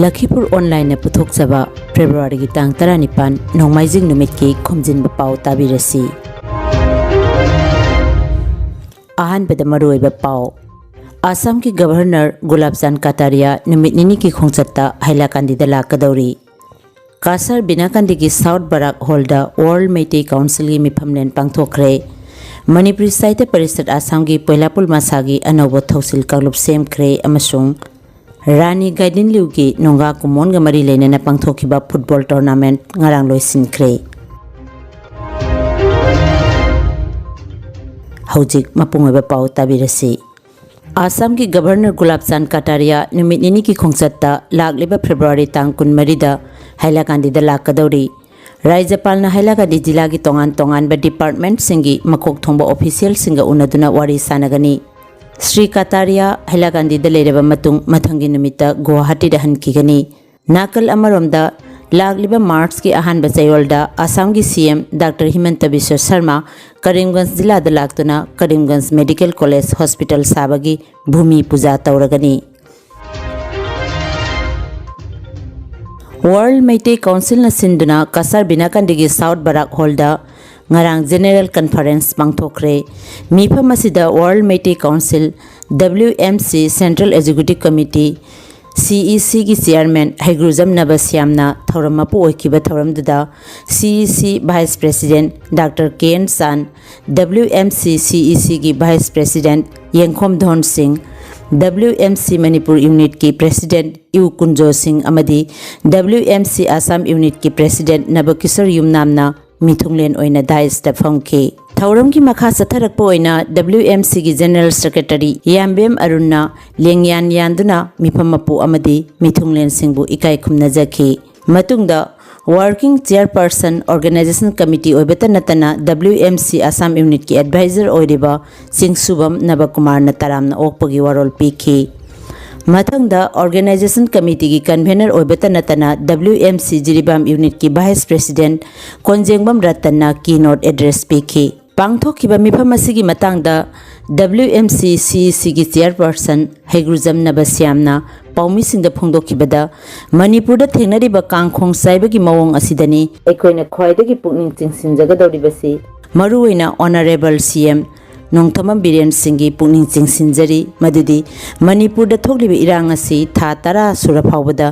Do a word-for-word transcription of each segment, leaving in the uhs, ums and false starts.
ꯂꯈꯤꯄꯨꯔ ꯑꯣꯟꯂꯥꯏꯟꯅ ꯄꯨꯊꯣꯛꯆꯕ ꯐꯦꯕ꯭ꯔꯨꯋꯥꯔꯤꯒꯤ ꯇꯥꯡ ꯇꯔꯥꯅꯤꯄꯥꯟ ꯅꯣꯡꯃꯥꯏꯖꯤꯡ ꯅꯨꯃꯤꯠꯀꯤ ꯈꯣꯝꯖꯤꯟꯕ ꯄꯥꯎ ꯇꯥꯕꯤꯔꯁꯤ꯫ ꯑꯍꯥꯟꯕꯗ ꯃꯔꯨꯑꯣꯏꯕ ꯄꯥꯎ꯫ ꯑꯁꯥꯝꯒꯤ ꯒꯕꯔꯅꯔ ꯒꯨꯂꯥꯕ ꯆꯥꯟꯗ ꯀꯇꯥꯔꯤꯌꯥ ꯅꯨꯃꯤꯠ ꯅꯤꯅꯤꯒꯤ ꯈꯣꯡꯆꯠꯇ ꯍꯥꯏꯂꯥꯀꯥꯟꯗꯤꯗ ꯂꯥꯛꯀꯗꯧꯔꯤ꯫ ꯀꯥꯁꯥꯔ ꯕꯤꯅꯥꯀꯥꯟꯗꯤꯒꯤ ꯁꯥꯎꯠ ꯕꯔꯥꯛ ꯍꯣꯜꯗ ꯋꯥꯔꯜ ꯃꯩꯇꯩ ꯀꯥꯎꯟꯁꯤꯜꯒꯤ ꯃꯤꯐꯝꯂꯦꯟ ꯄꯥꯡꯊꯣꯛꯈ꯭ꯔꯦ꯫ ꯃꯅꯤꯄꯨꯔꯤ ꯁꯥꯍꯤꯇ꯭ꯌ ꯄꯔꯤꯁꯠ ꯑꯁꯥꯝꯒꯤ ꯄꯣꯏꯂꯥꯄꯨꯜ ꯃꯁꯥꯒꯤ ꯑꯅꯧꯕ ꯊꯧꯁꯤꯜ ꯀꯥꯡꯂꯨꯞ ꯁꯦꯝꯈ꯭ꯔꯦ ꯑꯃꯁꯨꯡ ꯔꯥꯅꯤ ꯒꯥꯏꯗꯤꯟꯂꯤꯎꯒꯤ ꯅꯣꯡꯒꯥ ꯀꯨꯝꯑꯣꯟꯒ ꯃꯔꯤ ꯂꯩꯅꯅ ꯄꯥꯡꯊꯣꯛꯈꯤꯕ ꯐꯨꯠꯕꯣꯜ ꯇꯣꯔꯅꯥꯃꯦꯟꯠ ꯉꯔꯥꯡ ꯂꯣꯏꯁꯤꯟꯈ꯭ꯔꯦ꯫ ꯍꯧꯖꯤꯛ ꯃꯄꯨꯡ ꯑꯣꯏꯕ ꯄꯥꯎ ꯇꯥꯕꯤꯔꯁꯤ꯫ ꯑꯁꯥꯝꯒꯤ ꯒꯕꯔꯅꯔ ꯒꯨꯂꯥꯕ ꯆꯥꯟꯗ ꯀꯇꯥꯔꯤꯌꯥ ꯅꯨꯃꯤꯠ ꯅꯤꯅꯤꯒꯤ ꯈꯣꯡꯆꯠꯇ ꯂꯥꯛꯂꯤꯕ ꯐꯦꯕ꯭ꯔꯨꯋꯥꯔꯤ ꯇꯥꯡ ꯀꯨꯟꯃꯔꯤꯗ ꯍꯥꯏꯂꯥꯀꯥꯟꯗꯤꯗ ꯂꯥꯛꯀꯗꯧꯔꯤ꯫ ꯔꯥꯖ꯭ꯌꯄꯥꯜꯅ ꯍꯥꯏꯂꯥꯀꯥꯟꯗꯤ ꯖꯤꯂꯥꯒꯤ ꯇꯣꯉꯥꯟ ꯇꯣꯉꯥꯟꯕ ꯗꯤꯄꯥꯔꯠꯃꯦꯟꯠꯁꯤꯡꯒꯤ ꯃꯀꯣꯛ ꯊꯣꯡꯕ ꯑꯣꯐꯤꯁꯤꯌꯦꯜꯁꯤꯡꯒ ꯎꯅꯗꯨꯅ ꯋꯥꯔꯤ ꯁꯥꯟꯅꯒꯅꯤ꯫ ꯁ꯭ꯔꯤ ꯀꯇꯥꯔꯤꯌꯥ ꯍꯥꯏꯂꯥꯀꯥꯟꯗꯤꯗ ꯂꯩꯔꯕ ꯃꯇꯨꯡ ꯃꯊꯪꯒꯤ ꯅꯨꯃꯤꯠꯇ ꯒꯨꯋꯥꯍꯥꯇꯤꯗ ꯍꯟꯈꯤꯒꯅꯤ꯫ ꯅꯥꯀꯜ ꯑꯃꯔꯣꯝꯗ, ꯂꯥꯛꯂꯤꯕ ꯃꯥꯔꯆꯀꯤ ꯑꯍꯥꯟꯕ ꯆꯌꯣꯜꯗ ꯑꯁꯥꯝꯒꯤ ꯁꯤ ꯑꯦꯝ ꯗꯥꯛꯇꯔ ꯍꯤꯃꯟꯇ ꯕꯤꯁ꯭ꯋ ꯁꯔꯃ ꯀꯔꯤꯝꯒꯟꯖ ꯖꯤꯂꯥꯗ ꯂꯥꯛꯇꯨꯅ ꯀꯔꯤꯝꯒꯟꯖ ꯃꯦꯗꯤꯀꯦꯜ ꯀꯣꯂꯦꯖ ꯍꯣꯁꯄꯤꯇꯥꯜ ꯁꯥꯕꯒꯤ ꯚꯨꯃꯤ ꯄꯨꯖꯥ ꯇꯧꯔꯒꯅꯤ꯫ ꯋꯥꯔꯜ ꯃꯩꯇꯩ ꯀꯥꯎꯟꯁꯤꯜꯅ ꯁꯤꯟꯗꯨꯅ ꯀꯁꯥꯔ ꯕꯤꯅꯥꯀꯥꯟꯗꯤꯒꯤ ꯁꯥꯎꯠ ꯕꯔꯥꯛ ꯍꯣꯜꯗ ꯉꯔꯥꯡ ꯖꯦꯅꯦꯔꯦꯜ ꯀꯟꯐꯔꯦꯟꯁ ꯄꯥꯡꯊꯣꯛꯈ꯭ꯔꯦ꯫ ꯃꯤꯐꯝ ꯑꯁꯤꯗ world Meitei council, W M C, central executive committee, C E ꯁꯤꯒꯤ ꯆꯤꯌꯥꯔꯃꯦꯟ ꯍꯩꯒ꯭ꯔꯨꯖꯝ ꯅꯕꯁ꯭ꯌꯥꯝꯅ ꯊꯧꯔꯝ ꯃꯄꯨ ꯑꯣꯏꯈꯤꯕ ꯊꯧꯔꯝꯗꯨꯗ C E C vice president doctor K N Chan, W M C C E ꯁꯤꯒꯤ ꯚꯥꯏꯁ ꯄ꯭ꯔꯦꯁꯤꯗꯦꯟꯠ ꯌꯦꯡꯈꯣꯝ ꯙꯣꯟ ꯁꯤꯡ, ꯗꯕ꯭ꯂꯤꯎ ꯑꯦꯝ ꯁꯤ ꯃꯅꯤꯄꯨꯔ ꯌꯨꯅꯤꯠꯀꯤ ꯄ꯭ꯔꯦꯁꯤꯗꯦꯟꯠ ꯏꯎ ꯀꯨꯟꯖꯣ ꯁꯤꯡ ꯑꯃꯗꯤ ꯗꯕ꯭ꯂꯤꯎ ꯑꯦꯝ ꯁꯤ ꯑꯁꯥꯝ ꯌꯨꯅꯤꯠꯀꯤ ꯄ꯭ꯔꯦꯁꯤꯗꯦꯟꯠ ꯅꯕꯀꯤꯁꯣꯔ ꯌꯨꯝꯅꯥꯝꯅ ꯃꯤꯊꯨꯡꯂꯦꯟ ꯑꯣꯏꯅ ꯗꯥꯏꯁꯇ ꯐꯝꯈꯤ꯫ ꯊꯧꯔꯝꯒꯤ ꯃꯈꯥ ꯆꯠꯊꯔꯛꯄ ꯑꯣꯏꯅ ꯗꯕ꯭ꯂꯤꯎ ꯑꯦꯝ ꯁꯤꯒꯤ ꯖꯦꯅꯔꯦꯜ ꯁꯦꯀ꯭ꯔꯦꯇꯔꯤ ꯌꯥꯝꯕꯦꯝ ꯑꯔꯨꯟꯅ ꯂꯦꯡꯌꯥꯟ ꯌꯥꯟꯗꯨꯅ ꯃꯤꯐꯝ ꯃꯄꯨ ꯑꯃꯗꯤ ꯃꯤꯊꯨꯡꯂꯦꯟꯁꯤꯡꯕꯨ ꯏꯀꯥꯏ ꯈꯨꯝꯅꯖꯈꯤ꯫ ꯃꯇꯨꯡꯗ ꯋꯥꯔꯀꯤꯡ ꯆꯤꯌꯔꯄꯔꯁꯟ, ꯑꯣꯔꯒꯅꯥꯏꯖꯦꯁꯟ ꯀꯃꯤꯇꯤ ꯑꯣꯏꯕꯇ ꯅꯠꯇꯅ ꯗꯕ꯭ꯂꯤꯎ ꯑꯦꯝ ꯁꯤ ꯑꯁꯥꯝ ꯌꯨꯅꯤꯠꯀꯤ ꯑꯦꯗꯚꯥꯏꯖꯔ ꯑꯣꯏꯔꯤꯕ ꯆꯤꯡꯁꯨꯕꯝ ꯅꯕꯀꯨꯃꯥꯔꯅ ꯇꯔꯥꯝꯅ ꯑꯣꯛꯄꯒꯤ ꯋꯥꯔꯣꯜ ꯄꯤꯈꯤ꯫ ꯃꯊꯪꯗ ꯑꯣꯔꯒꯅꯥꯏꯖꯦꯁꯟ ꯀꯃꯤꯇꯤꯒꯤ ꯀꯟꯚꯦꯅꯔ ꯑꯣꯏꯕꯇ ꯅꯠꯇꯅ ꯗꯕ꯭ꯂꯤꯎ ꯑꯦꯝ ꯁꯤ ꯖꯤꯔꯤꯕꯥꯝ ꯌꯨꯅꯤꯠꯀꯤ ꯚꯥꯏꯁ ꯄ꯭ꯔꯦꯁꯤꯗꯦꯟꯠ ꯀꯣꯟꯖꯦꯡꯕꯝ ꯔꯇꯟꯅ ꯀꯤ ꯅꯣꯠ ꯑꯦꯗ꯭ꯔꯦꯁ ꯄꯤꯈꯤ꯫ ꯄꯥꯡꯊꯣꯛꯈꯤꯕ ꯃꯤꯐꯝ ꯑꯁꯤꯒꯤ ꯃꯇꯥꯡꯗ W M C C E C ꯒꯤ chairperson ꯍꯩꯒ꯭ꯔꯨꯖꯝ ꯅꯕꯁ꯭ꯌꯥꯝꯅ ꯄꯥꯎꯃꯤꯁꯤꯡꯗ ꯐꯣꯡꯗꯣꯛꯈꯤꯕꯗ, ꯃꯅꯤꯄꯨꯔꯗ ꯊꯦꯡꯅꯔꯤꯕ ꯀꯥꯡꯈꯣꯡ ꯆꯥꯏꯕꯒꯤ ꯃꯑꯣꯡ ꯑꯁꯤꯗꯅꯤ ꯑꯩꯈꯣꯏꯅ ꯈ꯭ꯋꯥꯏꯗꯒꯤ ꯄꯨꯛꯅꯤꯡ ꯆꯤꯡꯁꯤꯟꯖꯒꯗꯧꯔꯤꯕꯁꯤ꯫ ꯃꯔꯨꯑꯣꯏꯅ Honourable C M Nongthombam Biren ꯁꯤꯡꯒꯤ ꯄꯨꯛꯅꯤꯡ ꯆꯤꯡꯁꯤꯟꯖꯔꯤ ꯃꯗꯨꯗꯤ ꯃꯅꯤꯄꯨꯔꯗ ꯊꯣꯛꯂꯤꯕ ꯏꯔꯥꯡ ꯑꯁꯤ ꯊꯥ ꯇꯔꯥ ꯁꯨꯔ ꯐꯥꯎꯕꯗ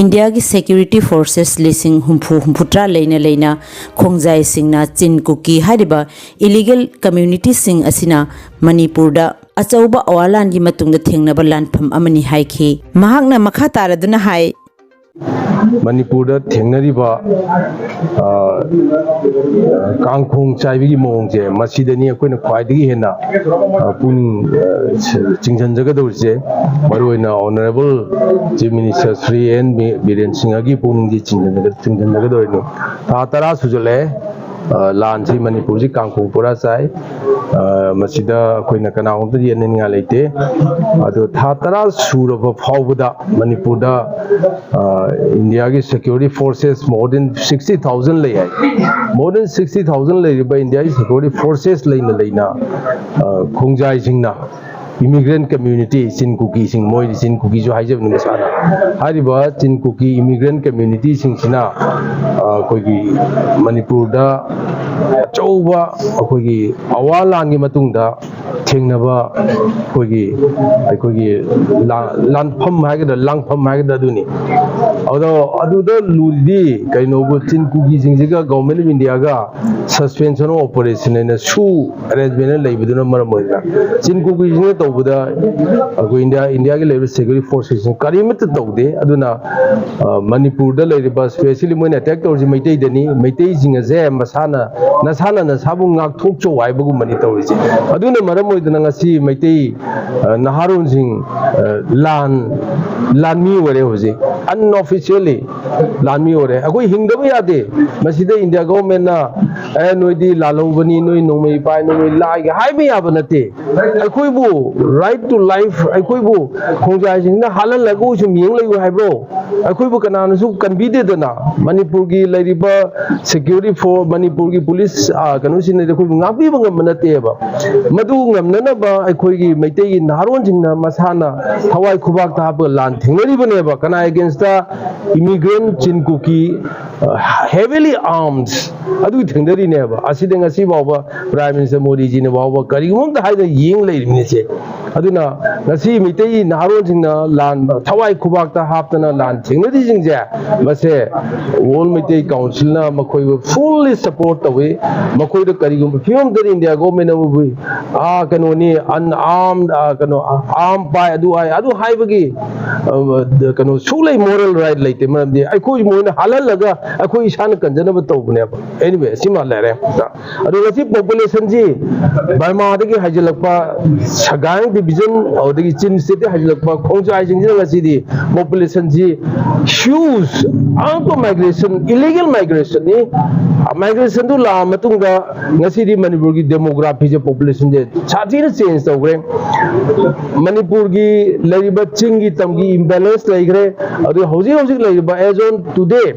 ꯏꯟꯗꯤꯌꯥꯒꯤ security forces ꯂꯤꯁꯤꯡ ꯍꯨꯝꯐꯨ ꯍꯨꯝꯐꯨꯇꯔꯥ ꯂꯩꯅ ꯂꯩꯅ ꯈꯣꯡꯖꯥꯏꯁꯤꯡꯅ ꯆꯤꯟ ꯀꯨꯀꯤ ꯍꯥꯏꯔꯤꯕ illegal communityꯁꯤꯡ ꯑꯁꯤꯅ ꯃꯅꯤꯄꯨꯔꯗ ꯑꯆꯧꯕ ꯑꯋꯥ ꯂꯥꯟꯒꯤ ꯃꯇꯨꯡꯗ ꯊꯦꯡꯅꯕ ꯂꯥꯟꯐꯝ ꯑꯃꯅꯤ ꯍꯥꯏꯈꯤ꯫ ꯃꯍꯥꯛꯅ ꯃꯈꯥ ꯇꯥꯔꯗꯨꯅ ꯍꯥꯏ, ꯃꯅꯤꯄꯨꯔꯗ ꯊꯦꯡꯅꯔꯤꯕ, ꯑ, ꯀꯥꯡꯈꯣꯡ ꯆꯥꯏꯕꯒꯤ ꯃꯑꯣꯡꯁꯦ, ꯃꯁꯤꯗꯅꯤ ꯑꯩꯈꯣꯏꯅ ꯈ꯭ꯋꯥꯏꯗꯒꯤ ꯍꯦꯟꯅ, ꯑ, ꯄꯨꯛꯅꯤꯡ, ꯑ, ꯆꯤꯡꯁꯤꯟꯖꯒꯗꯧꯔꯤꯁꯦ꯫ ꯃꯔꯨꯑꯣꯏꯅ Honourable Chief Minister Shri N ꯕꯤ-, ꯕꯤꯔꯦꯟ ꯁꯤꯡꯍꯒꯤ ꯄꯨꯛꯅꯤꯡꯁꯦ ꯆꯤꯡꯁꯤꯟꯖꯒ-, ꯆꯤꯡꯁꯤꯟꯖꯒꯗꯧꯔꯤꯅꯤ꯫ ꯊꯥ ꯇꯔꯥ ꯁꯨꯖꯜꯂꯛꯑꯦ, ꯑ, ꯂꯥꯟꯁꯤ ꯃꯅꯤꯄꯨꯔꯁꯤ ꯀꯥꯡꯈꯣꯡ ꯄꯨꯔꯥ ꯆꯥꯏ꯫ ꯑ, ꯃꯁꯤꯗ ꯑꯩꯈꯣꯏꯅ ꯀꯅꯥꯒꯨꯝꯇ ꯌꯦꯠꯅꯅꯤꯡꯉꯥꯏ ꯂꯩꯇꯦ꯫ ꯑꯗꯣ ꯊꯥ ꯇꯔꯥ ꯁꯨꯔꯕ ꯐꯥꯎꯕꯗ ꯃꯅꯤꯄꯨꯔꯗ, ꯑ, ꯏꯟꯗꯤꯌꯥꯒꯤ security forces more than sixty thousand ꯂꯩ ꯍꯥꯏ꯫ More than sixty thousand ꯂꯩꯔꯤꯕ ꯏꯟꯗꯤꯌꯥꯒꯤ security forces ꯂꯩꯅ ꯂꯩꯅ, ꯑ, ꯈꯣꯡꯖꯥꯏꯁꯤꯡꯅ immigrant community, ꯆꯤꯟ ꯀꯨꯀꯤꯁꯤꯡ, ꯃꯣꯏꯗꯤ ꯆꯤꯟ ꯀꯨꯀꯤꯁꯨ ꯍꯥꯏꯖꯕꯅꯤ ꯃꯁꯥꯅ, ꯍꯥꯏꯔꯤꯕ ꯆꯤꯟ ꯀꯨꯀꯤ immigrant communityꯁꯤꯡꯁꯤꯅ, ꯑ, ꯑꯩꯈꯣꯏꯒꯤ ꯃꯅꯤꯄꯨꯔꯗ ꯑꯆꯧꯕ ꯑꯩꯈꯣꯏꯒꯤ ꯑꯋꯥ ꯂꯥꯟꯒꯤ ꯃꯇꯨꯡꯗ ꯊꯦꯡꯅꯕ ꯑꯩꯈꯣꯏꯒꯤ, ꯑꯩꯈꯣꯏꯒꯤ ꯂꯥ-, ꯂꯥꯟꯐꯝ ꯍꯥꯏꯒꯗ꯭ꯔꯥ, ꯂꯥꯡꯐꯝ ꯍꯥꯏꯒꯗ꯭ꯔꯥ, ꯑꯗꯨꯅꯤ꯫ ꯑꯗꯣ ꯑꯗꯨꯗ ꯂꯨꯔꯤꯗꯤ ꯀꯩꯅꯣꯕꯨ, ꯆꯤꯟ ꯀꯨꯀꯤꯁꯤꯡꯁꯤꯒ Government of Indiaꯒ suspension of operation ꯍꯥꯏꯅ ꯁꯨ arrangement ꯂꯩꯕꯗꯨꯅ ꯃꯔꯝ ꯑꯣꯏꯗꯅ ꯆꯤꯟ ꯀꯨꯀꯤꯁꯤꯡꯅ ꯇꯧꯕꯗ ꯑꯩꯈꯣꯏ ꯏꯟꯗꯤꯌꯥ, ꯏꯟꯗꯤꯌꯥꯒꯤ ꯂꯩꯔꯤꯕ security forcesꯁꯤꯡ ꯀꯔꯤꯃꯠꯇ ꯇꯧꯗꯦ꯫ ꯑꯗꯨꯅ, ꯑ, ꯃꯅꯤꯄꯨꯔꯗ ꯂꯩꯔꯤꯕ, specially ꯃꯣꯏꯅ attack ꯇꯧꯔꯤꯁꯤ ꯃꯩꯇꯩꯗꯅꯤ꯫ ꯃꯩꯇꯩꯁꯤꯡ ꯑꯁꯦ ꯃꯁꯥꯅ, ꯅꯁꯥꯅ ꯅꯁꯥꯕꯨ ꯉꯥꯛꯊꯣꯛꯆꯧ ꯍꯥꯏꯕꯒꯨꯝꯕꯅꯤ ꯇꯧꯔꯤꯁꯦ꯫ ꯑꯗꯨꯅ ꯃꯔꯝ ꯑꯣꯏꯗꯅ ꯉꯁꯤ ꯃꯩꯇꯩ, ꯑ, ꯅꯍꯥꯔꯣꯟꯁꯤꯡ, ꯑ, ꯂꯥꯟ, ꯂꯥꯟꯃꯤ ꯑꯣꯏꯔꯦ ꯍꯧꯖꯤꯛ, unofficially ꯂꯥꯟꯃꯤ ꯑꯣꯏꯔꯦ꯫ ꯑꯩꯈꯣꯏ ꯍꯤꯡꯗꯕ ꯌꯥꯗꯦ꯫ ꯃꯁꯤꯗ ꯏꯟꯗꯤꯌꯥ governmentꯅ "ꯑꯦ, ꯅꯣꯏꯗꯤ ꯂꯥꯜꯍꯧꯕꯅꯤ, ꯅꯣꯏ ꯅꯣꯡꯃꯩ ꯄꯥꯏ, ꯅꯣꯡꯃꯩ ꯂꯥꯏꯒꯦ" ꯍꯥꯏꯕ ꯌꯥꯕ ꯅꯠꯇꯦ꯫ ꯑꯩꯈꯣꯏꯕꯨ right to life, ꯑꯩꯈꯣꯏꯕꯨ ꯈꯣꯡꯖꯥꯏꯁꯤꯡꯅ ꯍꯥꯠꯍꯜꯂꯒ ꯁꯨꯝ ꯌꯦꯡ ꯂꯩꯌꯨ ꯍꯥꯏꯕ꯭ꯔꯣ? ꯑꯩꯈꯣꯏꯕꯨ ꯀꯅꯥꯅꯁꯨ ꯀꯟꯕꯤꯗꯦꯗꯅ꯫ ꯃꯅꯤꯄꯨꯔꯒꯤ ꯂꯩꯔꯤꯕ security force, ꯃꯅꯤꯄꯨꯔꯒꯤ police, ꯑ, ꯀꯩꯅꯣꯁꯤꯡꯅꯗꯤ ꯑꯩꯈꯣꯏꯕꯨ ꯉꯥꯛꯄꯤꯕ ꯉꯝꯕ ꯅꯠꯇꯦꯕ꯫ ꯃꯗꯨ ꯉꯝꯅꯅꯕ ꯑꯩꯈꯣꯏꯒꯤ ꯃꯩꯇꯩꯒꯤ ꯅꯍꯥꯔꯣꯟꯁꯤꯡꯅ ꯃꯁꯥꯅ ꯊꯋꯥꯏ ꯈꯨꯕꯥꯛꯇ ꯍꯥꯞꯄꯒ ꯂꯥꯟ ꯊꯦꯡꯅꯔꯤꯕꯅꯦꯕ꯫ ꯀꯅꯥ against-ꯇ? Immigrant ꯆꯤꯟ ꯀꯨꯀꯤ, ꯑ, heavily arms, ꯑꯗꯨꯒꯤ ꯊꯦꯡꯅꯔꯤꯅꯦꯕ꯫ ꯑꯁꯤꯗ ꯉꯁꯤ ꯐꯥꯎꯕ Prime Minister ꯃꯣꯗꯤꯖꯤꯅ ꯐꯥꯎꯕ ꯀꯔꯤꯒꯨꯝꯕ ꯑꯝꯇ ꯍꯥꯏꯗꯅ ꯌꯦꯡ ꯂꯩꯔꯤꯕꯅꯤꯁꯦ꯫ ꯑꯗꯨꯅ ꯉꯁꯤ ꯃꯩꯇꯩ ꯅꯍꯥꯔꯣꯟꯁꯤꯡꯅ ꯂꯥꯟ, ꯊꯋꯥꯏ ꯈꯨꯕꯥꯛꯇ ꯍꯥꯞꯇꯅ ꯂꯥꯟ ꯊꯦꯡꯅꯔꯤꯁꯤꯡꯁꯦ, ꯃꯁꯦ All Meitei Council-ꯅ ꯃꯈꯣꯏꯕꯨ fully support ꯇꯧꯏ꯫ ꯃꯈꯣꯏꯗ ꯀꯔꯤꯒꯨꯝꯕ ꯐꯤꯕꯝꯗ India government-ꯅ ꯃꯈꯣꯏꯕꯨ, ꯑꯥ, ꯀꯩꯅꯣꯅꯤ, unarmed, ꯑꯥ, ꯀꯩꯅꯣ, arm ꯄꯥꯏ, ꯑꯗꯨ ꯍꯥꯏ, ꯑꯗꯨ ꯍꯥꯏꯕꯒꯤ, ꯑ, ꯀꯩꯅꯣ, ꯁꯨꯛꯂꯩ moral right ꯂꯩꯇꯦ꯫ ꯃꯔꯝꯗꯤ ꯑꯩꯈꯣꯏ ꯃꯣꯏꯅ ꯍꯥꯠꯍꯜꯂꯒ ꯑꯩꯈꯣꯏ ꯏꯁꯥꯅ ꯀꯟꯖꯅꯕ ꯇꯧꯕꯅꯦꯕ꯫ Anyway, ꯁꯤꯃ ꯂꯩꯔꯦ꯫ ꯑꯗꯣ ꯉꯁꯤ population-ꯁꯤ ꯕꯔꯃꯥꯗꯒꯤ ꯍꯥꯏꯖꯤꯜꯂꯛꯄ, ꯁꯒꯥꯡ division, ꯑꯗꯨꯗꯒꯤ ꯆꯤꯟ state-ꯇꯒꯤ ꯍꯥꯏꯖꯤꯜꯂꯛꯄ ꯈꯣꯡꯖꯥꯏꯁꯤꯡꯁꯤꯅ ꯉꯁꯤꯗꯤ population-ꯁꯤ huge amount of migration, illegal migration-ꯅꯤ꯫ Migration-ꯗꯨ ꯂꯥꯛꯑ ꯃꯇꯨꯡꯗ ꯉꯁꯤꯗꯤ ꯃꯅꯤꯄꯨꯔꯒꯤ demography-ꯁꯦ, population-ꯁꯦ ꯁꯥꯊꯤꯅ change ꯇꯧꯈ꯭ꯔꯦ꯫ ꯃꯅꯤꯄꯨꯔꯒꯤ ꯂꯩꯔꯤꯕ ꯆꯤꯡꯒꯤ ꯇꯝꯒꯤ imbalance ꯂꯩꯈ꯭ꯔꯦ꯫ ꯑꯗꯨ ꯍꯧꯖꯤꯛ ꯍꯧꯖꯤꯛ ꯂꯩꯔꯤꯕ, as on today,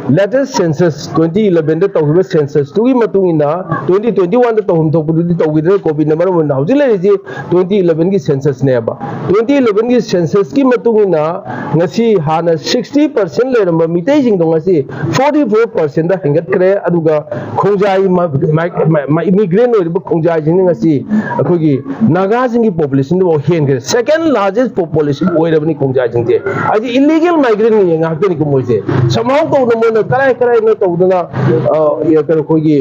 latest census, twenty eleven-ꯗ ꯇꯧꯈꯤꯕ census-ꯇꯨꯒꯤ ꯃꯇꯨꯡ ꯏꯟꯅ, twenty twenty-one-ꯗ ꯇꯧꯐꯝ ꯊꯣꯛꯄꯗꯨꯗꯤ ꯇꯧꯈꯤꯗ꯭ꯔꯦ, COVID-ꯅ ꯃꯔꯝ ꯑꯣꯏꯅ꯫ ꯍꯧꯖꯤꯛ ꯂꯩꯔꯤꯁꯤ twenty eleven-ꯒꯤ census-ꯅꯦꯕ꯫ Twenty eleven-ꯒꯤ census-ꯀꯤ ꯃꯇꯨꯡ ꯏꯟꯅ ꯉꯁꯤ ꯍꯥꯟꯅ sixty percent ꯂꯩꯔꯝꯕ ꯃꯤꯇꯩꯁꯤꯡꯗꯣ ꯉꯁꯤ forty four percent-ꯗ ꯍꯦꯟꯒꯠꯈ꯭ꯔꯦ꯫ ꯑꯗꯨꯒ ꯈꯣꯡꯖꯥꯏ ꯃ-, ꯃ-, ꯃ-, immigrant ꯑꯣꯏꯔꯤꯕ ꯈꯣꯡꯖꯥꯏꯁꯤꯡꯅ ꯉꯁꯤ ꯑꯩꯈꯣꯏꯒꯤ ꯅꯥꯒꯥꯁꯤꯡꯒꯤ population-ꯗꯨꯐꯥꯎ ꯍꯦꯟꯈ꯭ꯔꯦ꯫ Second largest population ꯑꯣꯏꯔꯕꯅꯤ ꯈꯣꯡꯖꯥꯏꯁꯤꯡꯁꯦ꯫ ꯍꯥꯏꯗꯤ illegal migrant ꯉꯥꯛꯇꯅꯤꯀꯣ ꯃꯣꯏꯁꯦ꯫ Somehow ꯇꯧꯗꯅ ꯃꯣꯏꯅ ꯀꯔꯥꯏ ꯀꯔꯥꯏꯅꯣ ꯇꯧꯗꯅ, ꯑ, ꯀꯩꯅꯣ ꯑꯩꯈꯣꯏꯒꯤ,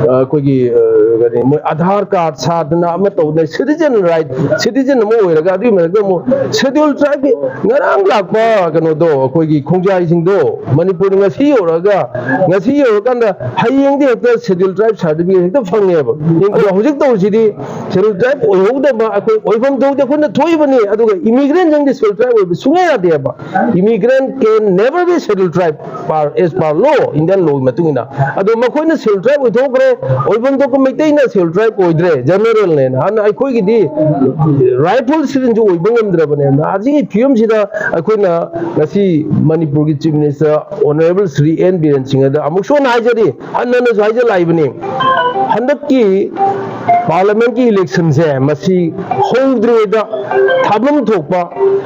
ꯑ, ꯑꯩꯈꯣꯏꯒꯤ, ꯑ, ꯀꯔꯤ, ꯃꯣꯏ Aadhaar card ꯁꯥꯗꯅ ꯑꯃ ꯇꯧꯗꯅ citizen right, citizen ꯑꯃ ꯑꯣꯏꯔꯒ ꯑꯗꯨꯒꯤ ꯃꯊꯛꯇ ꯑꯃꯨꯛ Scheduled Tribe-ꯀꯤ ꯉꯔꯥꯡ ꯂꯥꯛꯄ ꯀꯩꯅꯣꯗꯣ, ꯑꯩꯈꯣꯏꯒꯤ ꯈꯣꯡꯖꯥꯏꯁꯤꯡꯗꯣ ꯃꯅꯤꯄꯨꯔꯗ ꯉꯁꯤ ꯌꯧꯔꯛꯑꯒ, ꯉꯁꯤ ꯌꯧꯔꯀꯥꯟꯗ ꯍꯌꯦꯡꯗꯤ ꯍꯦꯛꯇ Scheduled Tribe certificate ꯍꯦꯛꯇ ꯐꯪꯉꯦꯕ꯫ ꯑꯗꯣ ꯍꯧꯖꯤꯛ ꯇꯧꯔꯤꯁꯤꯗꯤ Scheduled Tribe ꯑꯣꯏꯍꯧꯗꯕ, ꯑꯩꯈꯣꯏ ꯑꯣꯏꯐꯝ ꯊꯣꯛꯇꯦ, ꯑꯩꯈꯣꯏꯅ ꯊꯣꯛꯏꯕꯅꯤ꯫ ꯑꯗꯨꯒ immigrant-ꯁꯤꯡꯗꯤ Scheduled Tribe ꯑꯣꯏꯕ ꯁꯨꯡꯌꯥ ꯌꯥꯗꯦꯕ꯫ Immigrant can never be Scheduled Tribe꯫ per as per law, Indian law ꯒꯤ ꯃꯇꯨꯡ ꯏꯟꯅ꯫ ꯑꯗꯣ ꯃꯈꯣꯏꯅ self tribe ꯑꯣꯏꯊꯣꯛꯈ꯭ꯔꯦ, ꯑꯣꯏꯐꯝ ꯊꯣꯛꯄ ꯃꯩꯇꯩꯅ self tribe ꯑꯣꯏꯗ꯭ꯔꯦ, general ꯅꯦꯅ꯫ ꯑꯗꯨꯅ ꯑꯩꯈꯣꯏꯒꯤꯗꯤ rightful citizen ꯁꯨ ꯑꯣꯏꯕ ꯉꯝꯗ꯭ꯔꯕꯅꯦꯕ꯫ ꯑꯁꯤꯒꯤ ꯐꯤꯕꯝꯁꯤꯗ ꯑꯩꯈꯣꯏꯅ ꯉꯁꯤ ꯃꯅꯤꯄꯨꯔꯒꯤ Chief Minister Honourable Shri N Biren ꯁꯤꯡꯍꯗ ꯑꯃꯨꯛꯁꯨ ꯍꯟꯅ ꯍꯥꯏꯖꯔꯤ, ꯍꯟꯅ ꯍꯟꯅꯁꯨ ꯍꯥꯏꯖꯜꯂꯛꯏꯕꯅꯤ꯫ ꯍꯟꯗꯛꯀꯤ Parliament ꯀꯤ election ꯁꯦ ꯃꯁꯤ ꯍꯧꯗ꯭ꯔꯤꯉꯩꯗ ꯊꯥꯐꯝ ꯊꯣꯛꯄ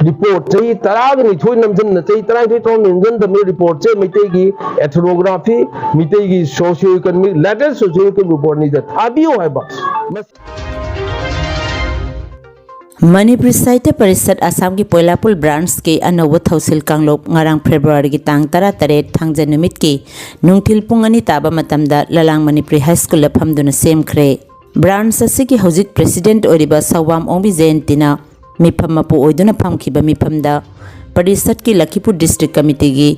report, ꯆꯍꯤ ꯇꯔꯥꯒ ꯅꯤꯊꯣꯏ ꯅꯝꯁꯤꯟꯅ, ꯆꯍꯤ ꯇꯔꯥꯅꯤꯊꯣꯏ ꯇꯔꯥꯍꯨꯝꯗꯣꯏ ꯅꯝꯁꯤꯟꯗꯕ report ꯁꯦ ꯃꯩꯇꯩꯒꯤ ethnography, ꯃꯩꯇꯩꯒꯤ socio economic, latest socio economic report ꯅꯤꯗ ꯊꯥꯕꯤꯌꯨ ꯍꯥꯏꯕ꯫ ꯃꯁꯤ ꯃꯅꯤꯄꯨꯔꯤ ꯁꯥꯍꯤꯇ꯭ꯌ ꯄꯔꯤꯁꯠ ꯑꯁꯥꯝꯒꯤ ꯄꯣꯏꯂꯥꯄꯨꯜ branch ꯀꯤ ꯑꯅꯧꯕ ꯊꯧꯁꯤꯜ ꯀꯥꯡꯂꯨꯞ ꯉꯔꯥꯡ February ꯒꯤ ꯇꯥꯡ ꯇꯔꯥ ꯇꯔꯦꯠ ꯊꯥꯡꯖ ꯅꯨꯃꯤꯠꯀꯤ ꯅꯨꯡꯊꯤꯜ ꯄꯨꯡ ꯑꯅꯤ ꯇꯥꯕ ꯃꯇꯝꯗ ꯂꯂꯥꯡ ꯃꯅꯤꯄꯨꯔꯤ High School ꯗ ꯐꯝꯗꯨꯅ ꯁꯦꯝꯈ꯭ꯔꯦ꯫ Branch ꯑꯁꯤꯒꯤ ꯍꯧꯖꯤꯛ President ꯑꯣꯏꯔꯤꯕ ꯁꯧꯕꯥꯝ ꯑꯣꯡꯕꯤ ꯖꯌꯟꯇꯤꯅ ꯃꯤꯐꯝ ꯃꯄꯨ ꯑꯣꯏꯗꯨꯅ ꯐꯝꯈꯤꯕ ꯃꯤꯐꯝꯗ ꯄꯔꯤꯁꯠꯀꯤ ꯂꯈꯤꯄꯨꯔ District Committee ꯒꯤ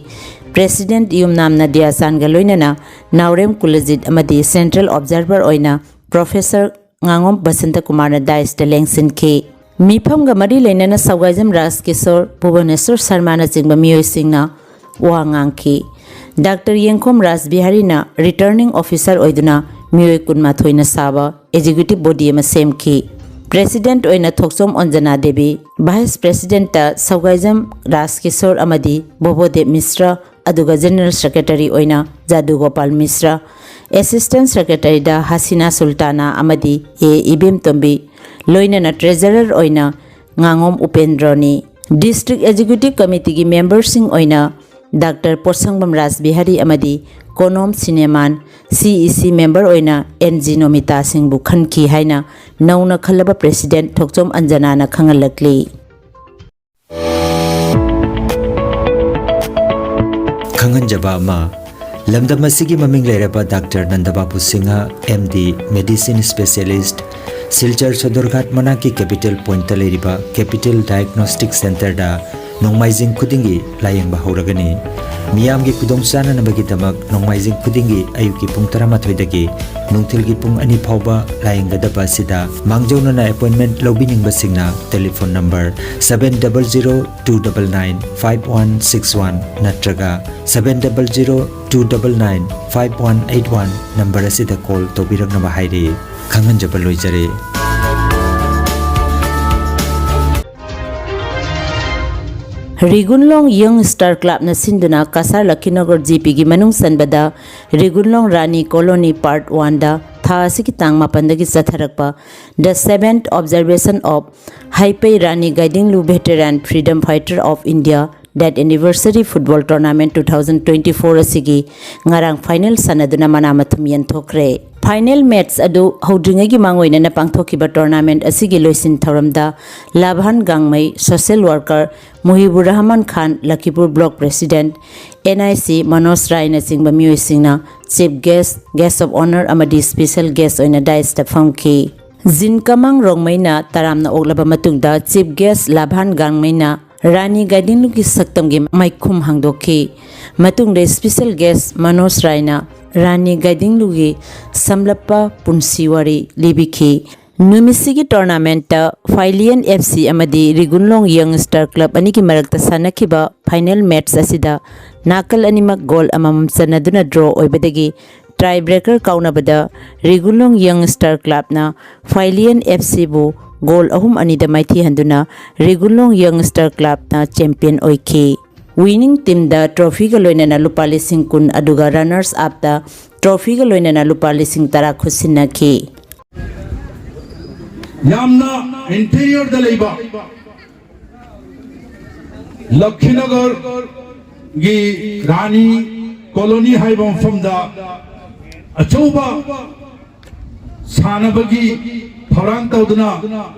President ꯌꯨꯝꯅꯥꯝ ꯅꯗꯤꯌꯥꯆꯥꯟꯒ ꯂꯣꯏꯅꯅ ꯅꯥꯎꯔꯦꯝ ꯀꯨꯂꯖꯤꯠ ꯑꯃꯗꯤ Central Observer ꯑꯣꯏꯅ Professor ꯉꯥꯉꯣꯝ ꯕꯁꯟꯇ ꯀꯨꯃꯥꯔꯅ dais ꯇ ꯂꯦꯡꯁꯤꯟꯈꯤ꯫ ꯃꯤꯐꯝꯒ ꯃꯔꯤ ꯂꯩꯅꯅ ꯁꯧꯒꯥꯏꯖꯝ ꯔꯥꯖꯀꯤꯁꯣꯔ, ꯚꯨꯕꯅꯦꯁꯣꯔ ꯁꯔꯃꯥꯅꯆꯤꯡꯕ ꯃꯤꯑꯣꯏꯁꯤꯡꯅ ꯋꯥ ꯉꯥꯡꯈꯤ꯫ Doctor ꯌꯦꯡꯈꯣꯝ ꯔꯥꯖꯕꯤꯍꯥꯔꯤꯅ Returning Officer ꯑꯣꯏꯗꯨꯅ ꯃꯤꯑꯣꯏ ꯀꯨꯟꯃꯥꯊꯣꯏꯅ ꯁꯥꯕ Executive Body ꯑꯃ ꯁꯦꯝꯈꯤ꯫ President ꯑꯣꯏꯅ ꯊꯣꯛꯆꯣꯝ ꯑꯣꯟꯖꯅꯥ ꯗꯦꯕꯤ, Vice President ꯇ ꯁꯧꯒꯥꯏꯖꯝ ꯔꯥꯖꯀꯤꯁꯣꯔ ꯑꯃꯗꯤ ꯕꯣꯕꯣꯗꯦꯕ ꯃꯤꯁ꯭ꯔ, ꯑꯗꯨꯒ General Secretary ꯑꯣꯏꯅ ꯖꯥꯗꯨ ꯒꯣꯄꯥꯜ ꯃꯤꯁ꯭ꯔ, Assistant Secretary ꯗ ꯍꯁꯤꯅꯥ ꯁꯨꯜꯇꯥꯅꯥ ꯑꯃꯗꯤ ꯑꯦ ꯏꯕꯦꯝꯇꯣꯝꯕꯤ, ꯂꯣꯏꯅꯅ Treasurer ꯑꯣꯏꯅ ꯉꯥꯉꯣꯝ ꯎꯄꯦꯟꯗ꯭ꯔꯣꯅꯤ꯫ District Executive Committee ꯒꯤ member ꯁꯤꯡ ꯑꯣꯏꯅ Doctor ꯄꯣꯠꯁꯪꯕꯝ ꯔꯥꯖꯕꯤꯍꯥꯔꯤ ꯑꯃꯗꯤ ꯀꯣꯅꯣꯝ ꯁꯤꯅꯦꯃꯥꯟ, C E C member ꯑꯣꯏꯅ N G ꯅꯣꯃꯤꯇꯥ ꯁꯤꯡꯕꯨ ꯈꯟꯈꯤ ꯍꯥꯏꯅ ꯅꯧꯅ ꯈꯜꯂꯕ President ꯊꯣꯛꯆꯣꯝ ꯑꯟꯖꯅꯥꯅ ꯈꯪꯍꯜꯂꯛꯂꯤ꯫ ꯈꯪꯍꯟꯖꯕ ꯑꯃ, ꯂꯝꯗꯝ ꯑꯁꯤꯒꯤ ꯃꯃꯤꯡ ꯂꯩꯔꯕ doctor Nandababu Singh, M D, Medicine Specialist, Silchar Sadarghat ꯃꯅꯥꯛꯀꯤ Capital Point ꯇ ꯂꯩꯔꯤꯕ Capital Diagnostic Centre ꯗ ꯅꯣꯡꯃꯥꯏꯖꯤꯡ ꯈꯨꯗꯤꯡꯒꯤ ꯂꯥꯌꯦꯡꯕ ꯍꯧꯔꯒꯅꯤ꯫ ꯃꯤꯌꯥꯝꯒꯤ ꯈꯨꯗꯣꯡ ꯆꯥꯅꯅꯕꯒꯤꯗꯃꯛ ꯅꯣꯡꯃꯥꯏꯖꯤꯡ ꯈꯨꯗꯤꯡꯒꯤ ꯑꯌꯨꯛꯀꯤ ꯄꯨꯡ ꯇꯔꯥꯃꯥꯊꯣꯏꯗꯒꯤ ꯅꯨꯡꯊꯤꯜꯒꯤ ꯄꯨꯡ ꯑꯅꯤ ꯐꯥꯎꯕ ꯂꯥꯌꯦꯡꯒꯗꯕ ꯑꯁꯤꯗ ꯃꯥꯡꯖꯧꯅꯅ ꯑꯦꯄꯣꯏꯟꯃꯦꯟꯠ ꯂꯧꯕꯤꯅꯤꯡꯕꯁꯤꯡꯅ telephone number seven double zero two double nine five one six one ꯅꯠꯇ꯭ꯔꯒ seven double zero two double nine five one eight one number ꯑꯁꯤꯗ ꯀꯣꯜ ꯇꯧꯕꯤꯔꯛꯅꯕ ꯍꯥꯏꯔꯤ꯫ ꯈꯪꯍꯟꯖꯕ ꯂꯣꯏꯖꯔꯦ꯫ ꯔꯤꯒꯨꯟꯂꯣꯡ ꯌꯪ ꯁ꯭ꯇꯥꯔ ꯀ꯭ꯂꯕꯅ ꯁꯤꯟꯗꯨꯅ ꯀꯁꯥꯔ ꯂꯛꯈꯤꯅꯒꯔ ꯖꯤ ꯄꯤꯒꯤ ꯃꯅꯨꯡ ꯆꯟꯕꯗ ꯔꯤꯒꯨꯟꯂꯣꯡ ꯔꯥꯅꯤ ꯀꯣꯂꯣꯅꯤ ꯄꯥꯔꯠ ꯋꯥꯟꯗ ꯊꯥ ꯑꯁꯤꯒꯤ ꯇꯥꯡ ꯃꯥꯄꯟꯗꯒꯤ ꯆꯠꯊꯔꯛꯄ The Seventh Observation of ꯍꯩꯄꯩ Rani ꯒꯥꯏꯗꯤꯡꯂꯨ Veteran Freedom Fighter of India Death Anniversary Football Tournament two thousand twenty four ꯑꯁꯤꯒꯤ ꯉꯔꯥꯡ ꯐꯥꯏꯅꯦꯜ ꯁꯥꯟꯅꯗꯨꯅ ꯃꯅꯥ ꯃꯊꯨꯝ ꯌꯦꯟꯊꯣꯛꯈ꯭ꯔꯦ꯫ ꯐꯥꯏꯅꯦꯜ ꯃꯦꯠꯆ ꯑꯗꯨ ꯍꯧꯗ꯭ꯔꯤꯉꯩꯒꯤ ꯃꯥꯡꯑꯣꯏꯅꯅ ꯄꯥꯡꯊꯣꯛꯈꯤꯕ ꯇꯣꯔꯅꯥꯃꯦꯟꯠ ꯑꯁꯤꯒꯤ ꯂꯣꯏꯁꯤꯟ ꯊꯧꯔꯝꯗ ꯂꯥꯚꯥꯟ ꯒꯥꯡꯃꯩ, social worker Muhibur Rahman Khan, Lakhipur block president, N I C Manoj ꯔꯥꯏꯅꯆꯤꯡꯕ ꯃꯤꯑꯣꯏꯁꯤꯡꯅ chief guest, guest of honour ꯑꯃꯗꯤ ꯁ꯭ꯄꯦꯁꯤꯌꯦꯜ ꯒꯦꯁ꯭ꯠ ꯑꯣꯏꯅ ꯗꯥꯏꯁꯇ ꯐꯝꯈꯤ꯫ ꯖꯤꯟ ꯀꯃꯥꯡ ꯔꯣꯡꯃꯩꯅ ꯇꯔꯥꯝꯅ ꯑꯣꯛꯂꯕ ꯃꯇꯨꯡꯗ ꯆꯤꯐ ꯒꯦꯁ꯭ꯠ ꯂꯥꯚꯥꯟ ꯒꯥꯡꯃꯩꯅ ꯔꯥꯅꯤ ꯒꯥꯏꯗꯤꯡꯂꯨꯒꯤ ꯁꯛꯇꯝꯒꯤ ꯃꯥꯏꯈꯨꯝ ꯍꯥꯡꯗꯣꯛꯈꯤ꯫ ꯃꯇꯨꯡꯗ ꯁ꯭ꯄꯦꯁꯤꯌꯦꯜ ꯒꯦꯁ꯭ꯠ ꯃꯅꯣꯖ ꯔꯥꯏꯅ ꯔꯥꯅꯤ ꯒꯥꯏꯗꯤꯡꯂꯨꯒꯤ ꯁꯝꯂꯞꯄ ꯄꯨꯟꯁꯤ ꯋꯥꯔꯤ ꯂꯤꯕꯤꯈꯤ꯫ ꯅꯨꯃꯤꯠꯁꯤꯒꯤ ꯇꯣꯔꯅꯥꯃꯦꯟꯠꯇ ꯐꯥꯏꯂꯤꯌꯟ ꯑꯦꯐ ꯁꯤ ꯑꯃꯗꯤ ꯔꯤꯒꯨꯟꯂꯣꯡ ꯌꯪ ꯁ꯭ꯇꯥꯔ ꯀ꯭ꯂꯕ ꯑꯅꯤꯒꯤ ꯃꯔꯛꯇ ꯁꯥꯟꯅꯈꯤꯕ ꯐꯥꯏꯅꯦꯜ ꯃꯦꯠꯆ ꯑꯁꯤꯗ ꯅꯥꯀꯜ ꯑꯅꯤꯃꯛ ꯒꯣꯜ ꯑꯃꯃꯝ ꯆꯟꯅꯗꯨꯅ ꯗ꯭ꯔꯣ ꯑꯣꯏꯕꯗꯒꯤ ꯇꯥꯏ ꯕ꯭ꯔꯦꯀꯔ ꯀꯥꯎꯅꯕꯗ ꯔꯤꯒꯨꯟꯂꯣꯡ ꯌꯪ ꯁ꯭ꯇꯥꯔ ꯀ꯭ꯂꯕꯅ ꯐꯥꯏꯂꯤꯌꯟ ꯑꯦꯐ ꯁꯤꯕꯨ ꯒꯣꯜ ꯑꯍꯨꯝ ꯑꯅꯤꯗ ꯃꯥꯏꯊꯤꯍꯟꯗꯨꯅ ꯔꯤꯒꯨꯟꯂꯣꯡ ꯌꯪ ꯁ꯭ꯇꯥꯔ ꯀ꯭ꯂꯕꯅ ꯆꯦꯝꯄꯤꯌꯟ ꯑꯣꯏꯈꯤ꯫ ꯋꯤꯅꯤꯡ ꯇꯤꯝꯗ ꯇ꯭ꯔꯣꯐꯤꯒ ꯂꯣꯏꯅꯅ ꯂꯨꯄꯥ ꯂꯤꯁꯤꯡ ꯀꯨꯟ ꯑꯗꯨꯒ ꯔꯟꯅꯔꯁ ꯑꯞꯇ ꯇ꯭ꯔꯣꯐꯤꯒ ꯂꯣꯏꯅꯅ ꯂꯨꯄꯥ ꯂꯤꯁꯤꯡ ꯇꯔꯥ ꯈꯨꯠꯁꯤꯟꯅꯈꯤ꯫ ꯌꯥꯝꯅ ꯏꯟꯇꯤꯔꯤꯌꯔꯗ ꯂꯩꯕ ꯂꯛꯈꯤꯅꯒꯔꯒꯤ ꯔꯥꯅꯤ ꯀꯣꯂꯣꯅꯤ ꯍꯥꯏꯕ ꯃꯐꯝꯗ ꯑꯆꯧꯕ ꯁꯥꯟꯅꯕꯒꯤ ꯊꯧꯔꯥꯡ ꯇꯧꯗꯨꯅ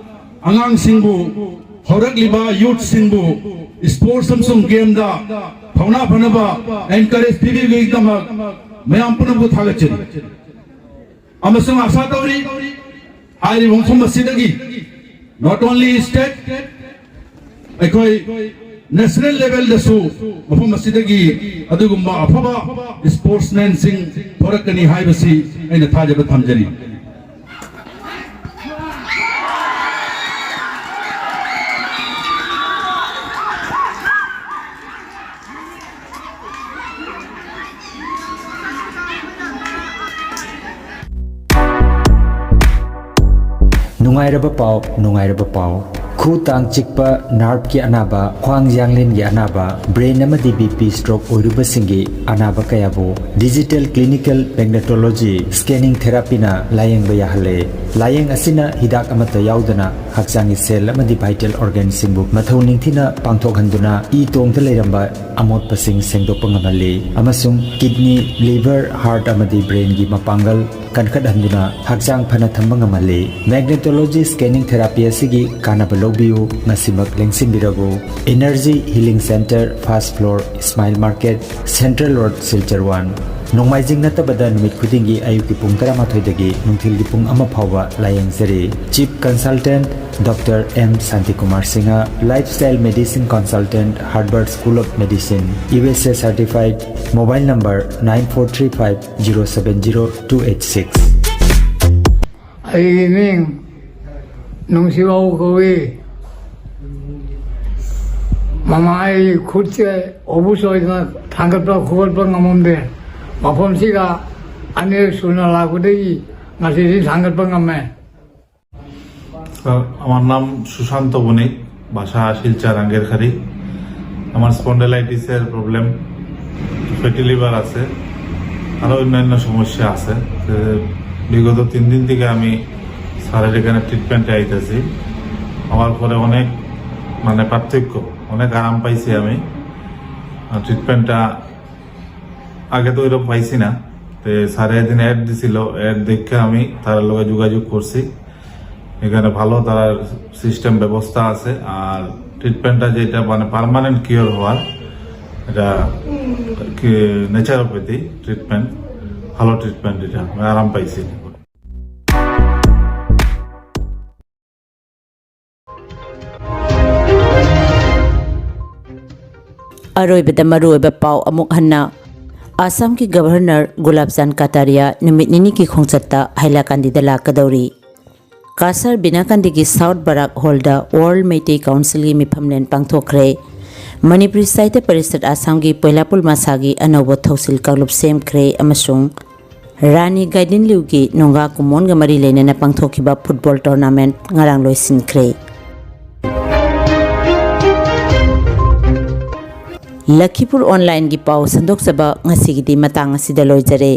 ꯑꯉꯥꯡꯁꯤꯡꯕꯨ, ꯍꯧꯔꯛꯂꯤꯕ ꯌꯨꯠꯁꯤꯡꯕꯨ ꯁ꯭ꯄꯣꯔꯠꯁ ꯑꯃꯁꯨꯡ ꯒꯦꯝꯗ ꯊꯧꯅꯥ ꯐꯅꯕ ꯑꯦꯟꯀꯔꯦꯖ ꯄꯤꯕꯤꯕꯒꯤꯗꯃꯛ ꯃꯌꯥꯝ ꯄꯨꯝꯅꯃꯛꯄꯨ ꯊꯥꯒꯠꯆꯔꯤ꯫ ꯑꯃꯁꯨꯡ ꯑꯥꯁꯥ ꯇꯧꯔꯤ, ꯍꯥꯏꯔꯤꯕ ꯃꯐꯝ ꯑꯁꯤꯗꯒꯤ not only state, ꯑꯩꯈꯣꯏ ꯅꯦꯁꯅꯦꯜ ꯂꯦꯚꯦꯜꯗꯁꯨ ꯃꯐꯝ ꯑꯁꯤꯗꯒꯤ ꯑꯗꯨꯒꯨꯝꯕ ꯑꯐꯕ ꯁ꯭ꯄꯣꯔꯠꯁꯃꯦꯟꯁꯤꯡ ꯊꯣꯔꯛꯀꯅꯤ ꯍꯥꯏꯕꯁꯤ ꯑꯩꯅ ꯊꯥꯖꯕ ꯊꯝꯖꯔꯤ꯫ ꯅꯨꯡꯉꯥꯏꯔꯕ ꯄꯥꯎ, ꯅꯨꯡꯉꯥꯏꯔꯕ ꯄꯥꯎ꯫ ꯈꯨ ꯇꯥꯡ ꯆꯤꯛꯄ, ꯅꯥꯔꯚꯀꯤ ꯑꯅꯥꯕ, ꯈ꯭ꯋꯥꯡ ꯌꯥꯡꯂꯦꯟꯒꯤ ꯑꯅꯥꯕ, ꯕ꯭ꯔꯦꯟ ꯑꯃꯗꯤ ꯕꯤ ꯄꯤ ꯁ꯭ꯇ꯭ꯔꯣꯛ ꯑꯣꯏꯔꯨꯕꯁꯤꯡꯒꯤ ꯑꯅꯥꯕ ꯀꯌꯥꯕꯨ ꯗꯤꯖꯤꯇꯦꯜ ꯀ꯭ꯂꯤꯅꯤꯀꯦꯜ ꯃꯦꯒꯅꯦꯇꯣꯂꯣꯖꯤ ꯁ꯭ꯀꯦꯅꯤꯡ ꯊꯦꯔꯥꯄꯤꯅ ꯂꯥꯌꯦꯡꯕ ꯌꯥꯍꯜꯂꯦ꯫ ꯂꯥꯌꯦꯡ ꯑꯁꯤꯅ ꯍꯤꯗꯥꯛ ꯑꯃꯠꯇ ꯌꯥꯎꯗꯅ ꯍꯛꯆꯥꯡꯒꯤ ꯁꯦꯜ ꯑꯃꯗꯤ ꯚꯥꯏꯇꯦꯜ ꯑꯣꯔꯒꯥꯟꯁꯤꯡꯕꯨ ꯃꯊꯧ ꯅꯤꯡꯊꯤꯅ ꯄꯥꯡꯊꯣꯛꯍꯟꯗꯨꯅ ꯏ ꯇꯣꯡꯗ ꯂꯩꯔꯝꯕ ꯑꯃꯣꯠꯄꯁꯤꯡ ꯁꯦꯡꯗꯣꯛꯄ ꯉꯝꯍꯜꯂꯤ ꯑꯃꯁꯨꯡ ꯀꯤꯗꯅꯤ, ꯂꯤꯚꯔ, ꯍꯥꯔꯠ ꯑꯃꯗꯤ ꯕ꯭ꯔꯦꯟꯒꯤ ꯃꯄꯥꯡꯒꯜ ꯀꯟꯈꯠꯍꯟꯗꯨꯅ ꯍꯛꯆꯥꯡ ꯐꯅ ꯊꯝꯕ ꯉꯝꯍꯜꯂꯤ꯫ ꯃꯦꯒꯅꯦꯇꯣꯂꯣꯖꯤ ꯁ꯭ꯀꯦꯅꯤꯡ ꯊꯦꯔꯥꯄꯤ ꯑꯁꯤꯒꯤ ꯀꯥꯟꯅꯕ ꯂꯧꯕꯤꯌꯨ, ꯉꯁꯤꯃꯛ ꯂꯦꯡꯁꯤꯟꯕꯤꯔꯕꯨ꯫ Energy healing centre, first floor, Ismail market, central road, Silchar one. ꯅꯣꯡꯃꯥꯏꯖꯤꯡ ꯅꯠꯇꯕꯗ ꯅꯨꯃꯤꯠ ꯈꯨꯗꯤꯡꯒꯤ ꯑꯌꯨꯛꯀꯤ ꯄꯨꯡ ꯇꯔꯥꯃꯥꯊꯣꯏꯗꯒꯤ ꯅꯨꯡꯊꯤꯜꯒꯤ ꯄꯨꯡ ꯑꯃ ꯐꯥꯎꯕ ꯂꯥꯌꯦꯡꯖꯔꯤ꯫ Chief consultant doctor M Shantikumar Singh, lifestyle medicine consultant, Harvard school of medicine, U S A certified, mobile number nine four three five zero seven zero two eight six꯫ ꯑꯩꯒꯤ ꯃꯤꯡ ꯅꯨꯡꯁꯤꯕꯥꯎ ꯀꯧꯏ꯫ ꯃꯃꯥ ꯑꯩ ꯈꯨꯠꯁꯦ ꯑꯣꯕꯨꯁ ꯑꯣꯏꯗꯅ ꯊꯥꯡꯒꯠꯄ ꯈꯣꯒꯠꯄ ꯉꯝꯃꯝꯗꯦ꯫ ꯃꯐꯝꯁꯤꯒ ꯑꯅꯤꯔꯛ ꯁꯨꯅ ꯂꯥꯛꯄꯗꯒꯤ ꯉꯁꯤꯗꯤ ꯊꯥꯡꯒꯠꯄ ꯉꯝꯃꯦ꯫ স্যার, আমার নাম সুশান্ত বণিক, বাসা শিলচর আঙ্গেরখাড়ি। আমার স্পন্ডাইলাইটিসের প্রবলেম, ফ্যাটি লিভার আছে, আরও অন্যান্য সমস্যা আছে। তো বিগত তিন দিন থেকে আমি স্যারের এখানে ট্রিটমেন্টে আইতেছি। আমার পরে অনেক মানে পার্থক্য, অনেক আরাম পাইছি আমি। আর ট্রিটমেন্টটা আগে তো ওইরকম পাইছি না। তো স্যারে এদিন অ্যাড দিছিল, অ্যাড দেখে আমি তার লগে যোগাযোগ করছি। এখানে ভালো তার সিস্টেম ব্যবস্থা আছে। আর ট্রিটমেন্টটা যেটা মানে পার্মানেন্ট কিওর হওয়ার, এটা ন্যাচারোপ্যাথি ট্রিটমেন্ট, ভালো ট্রিটমেন্ট, এটা আমি আরাম পাইছি। ꯑꯔꯣꯏꯕꯗ ꯃꯔꯨꯑꯣꯏꯕ ꯄꯥꯎ ꯑꯃꯨꯛ ꯍꯟꯅ꯫ ꯑꯁꯥꯝꯒꯤ ꯒꯕꯔꯅꯔ ꯒꯨꯂꯥꯕ ꯆꯥꯟ ꯀꯇꯥꯔꯤꯌꯥ ꯅꯨꯃꯤꯠ ꯅꯤꯅꯤꯒꯤ ꯈꯣꯡꯆꯠꯇ ꯍꯥꯏꯂꯥꯀꯥꯟꯗꯤꯗ ꯂꯥꯛꯀꯗꯧꯔꯤ꯫ ꯀꯥꯁꯥꯔ ꯕꯤꯅꯥꯀꯥꯟꯗꯤꯒꯤ ꯁꯥꯎꯠ ꯕꯔꯥꯛ ꯍꯣꯜꯗ ꯋꯥꯔꯜ ꯃꯩꯇꯩ ꯀꯥꯎꯟꯁꯤꯜꯒꯤ ꯃꯤꯐꯝꯂꯦꯟ ꯄꯥꯡꯊꯣꯛꯈ꯭ꯔꯦ꯫ ꯃꯅꯤꯄꯨꯔꯤ ꯁꯥꯍꯤꯇ꯭ꯌ ꯄꯔꯤꯁꯠ ꯑꯁꯥꯝꯒꯤ ꯄꯣꯏꯂꯥꯄꯨꯜ ꯃꯁꯥꯒꯤ ꯑꯅꯧꯕ ꯊꯧꯁꯤꯜ ꯀꯥꯡꯂꯨꯞ ꯁꯦꯝꯈ꯭ꯔꯦ ꯑꯃꯁꯨꯡ ꯔꯥꯅꯤ ꯒꯥꯏꯗꯤꯟꯂꯤꯎꯒꯤ ꯅꯣꯡꯒꯥ ꯀꯨꯝꯑꯣꯟꯒ ꯃꯔꯤ ꯂꯩꯅꯅ ꯄꯥꯡꯊꯣꯛꯈꯤꯕ ꯐꯨꯠꯕꯣꯜ ꯇꯣꯔꯅꯥꯃꯦꯟꯠ ꯉꯔꯥꯡ ꯂꯣꯏꯁꯤꯟꯈ꯭ꯔꯦ꯫ ꯂꯈꯤꯄꯨꯔ ꯑꯣꯟꯂꯥꯏꯟꯒꯤ ꯄꯥꯎ ꯁꯟꯗꯣꯛꯆꯕ ꯉꯁꯤꯒꯤꯗꯤ ꯃꯇꯥꯡ ꯑꯁꯤꯗ ꯂꯣꯏꯖꯔꯦ꯫